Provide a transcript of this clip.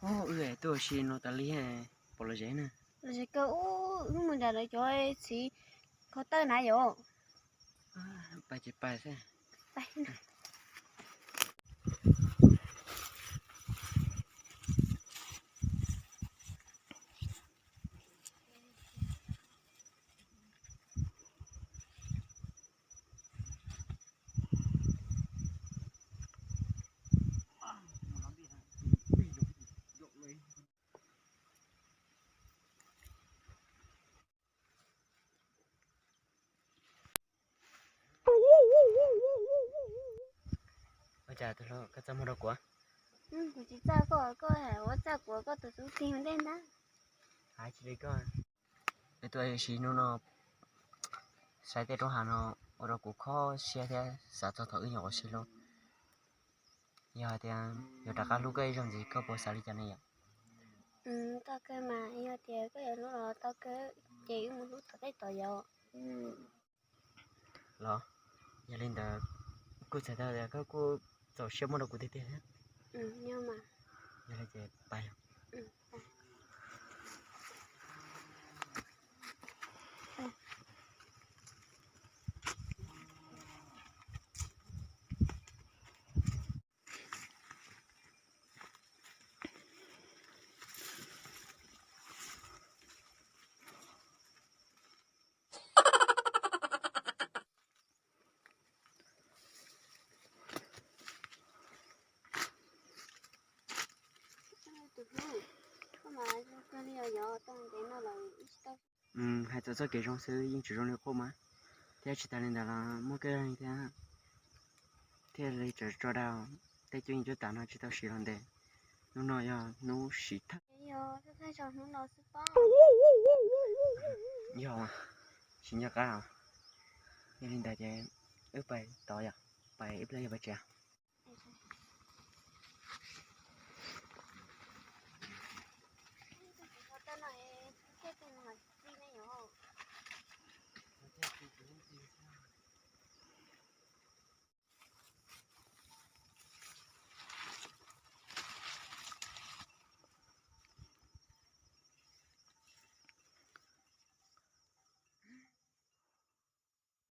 Wb tuaj ua si no tas li, pom lom zem na. Lom zem kawg, wb mus nram lawv cov txiv kho tawj na yom. Pais ces pais xwb. Ua cas tus hluas koj txaj muag rau kuv? Kuv tsis txaj koj, koj ua txaj kuv, koj tus xub txig ua ntej ntag. Hais tsis li koj. Peb tuaj ua si hnub no, saib tej roob hav no ua rau kuv kho siab thiab xav txog thaum wb nyuam qhuav sib hlub. Yog hais tias yuav rov qab hlub koj ib zaug ntxiv koj puas xav li cas ne yom? Tau kawg mas, yog tias koj yuav hlub los tau kawg, ces wb mus hlub tom tej tod yom. Los, yog li ntawd kuj txhais tau tias koj kuj txaus siab muab rau kuv tiag tiag thiab. Yog li ces pais. Hais txog txoj kev zoo xwb yeej tsis zoo li qub mas, thiab tsis tas li ntawd los muaj koj thiab, thiaj li tso dag tej cuab yeej cuab tam no tsis tau siv los ntev. Hnub no yog hnub siv thawj. Yog, tsis nco qab. Yog li ntawd ces wb pais tod yom, pais ib pliag yog pais tsev.